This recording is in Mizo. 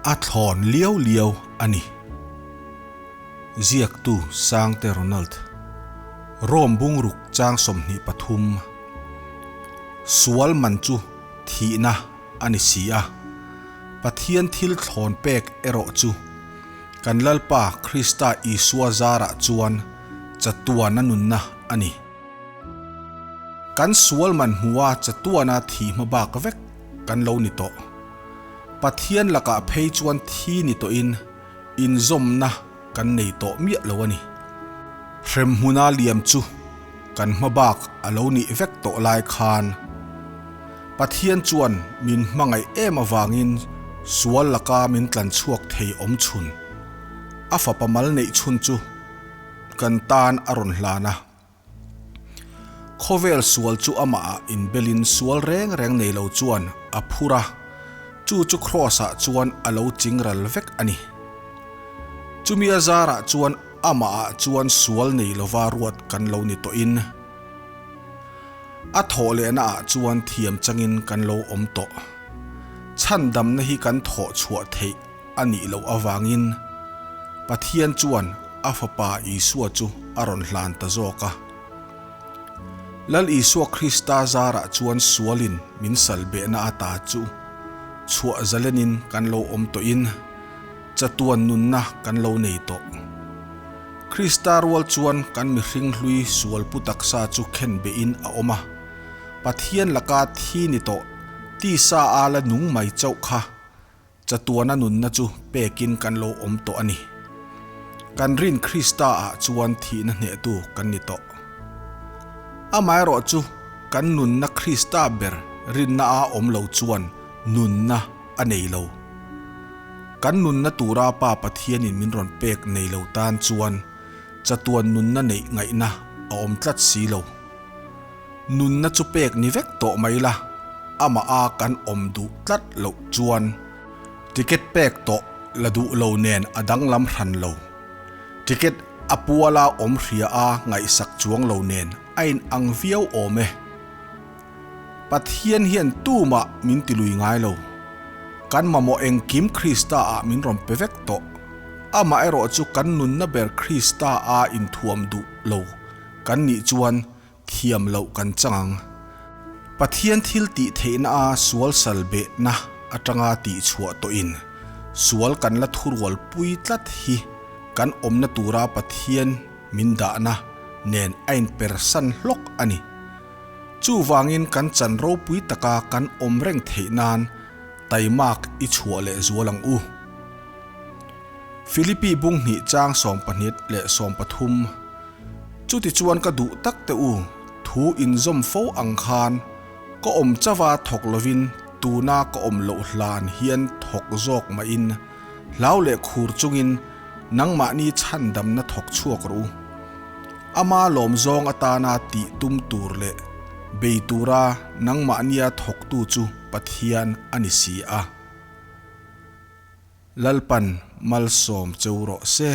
A thlawn liau liau a ni. Ziaktu Sangte Ronald. Rome bungruk chang 23. Sual man chu thihna a ni si a, Pathian thil thlawn pek erawh chu kan Lalpa Krista Isua zarah chuan chatuana nunna a ni. Kan sual man hmua chatuana thih hma bak vek kan lo ni tawh. Pathian lakah phei chuan thi ni tawhin inzawmna kan nei tawh miah lo a ni. Hremhmuna liam chu kan hma bak a lo nih vek tawh lai khan Pathian chuan min hmangaih em avangin sual laka min tlan chhuak thei awm chhun a fapa mal neih chhun chu kan tan a rawn hlan a. Khawvel sual chu amah ah inbelin sual reng reng nei lo chuan a phur a, chu chu Kraws ah chuan a lo ching ral vek a ni. Chumi a zarah chuan amah ah chuan sual nei lova ruat kan lo ni tawhin a thawh lehna ah chuan thiam changin kan lo awm tawh. Chhandamna hi kan thawh chhuah theih a nih loh avangin Pathian chuan a Fapa Isua chu a rawn hlan ta zawk a. Lal Isua Krista zarah chuan sualin min sal behna ata chu chhuah zalenin kan lo awm tawhin chatuan nunna kan lo nei tawh. Krista rual chuan kan mihring hlui sual pu taksa chu khen behin a awm a, Pathian laka thi ni tawh tisa a la nung mai chauh kha Chatuana nunna chu pekin kan lo awm tawh a ni. Kan rin Krista ah chuan thihna hnehtu kan ni tawh. Amaherawh chu kan nunna Krista ber rinna a awm lo chuan nunna a nei lo. Kan nunna tura Pa Pathianin min rawn pek nei lo tan chuan chatuan nunna neih ngaihna a awm tlat si lo. Nunna chu pek ni vek tawh mai la, amah a kan awm duh tlat loh chuan ticket pek tawh la duh lo nen a danglam hran lo. Ticket a puala awm hria a ngaihsak chuang lo nen a in ang viau awm e. Pathian hian tumah min ti lui ngai lo. Kan mamawh engkim Krista ah min rawn pe vek tawh. Amah erawh chu kan nunna ber Krista a inthuam duh lo kan nih chuan thiam loh kan chang ang. Pathian thil tih theihna a sual sal behna atanga tih chhuah tawhin sual kan la thurual pui tlat hi kan awmna tura Pathian min dahna nen a inpersan hlawk a ni. Chuvangin kan chan ropui taka kan awm reng theih nan taimak i chhuah leh zual ang u. Philippi bung hnih chang 12 leh 13. Chutichuan ka duh tak teh u, thu inzawm fo ang khan ka awm chauha thawk lovin tuna ka awm loh hlan hian thawk zawk mahin hlau leh khur chungin nangmahni chhandamna thawk chhuak rawh u. Ama lawm zawng atana tih tum tur leh bei tura nangmahnia thawktu chu Pathian a ni si a. Lalpan malsawm cheu rawh se.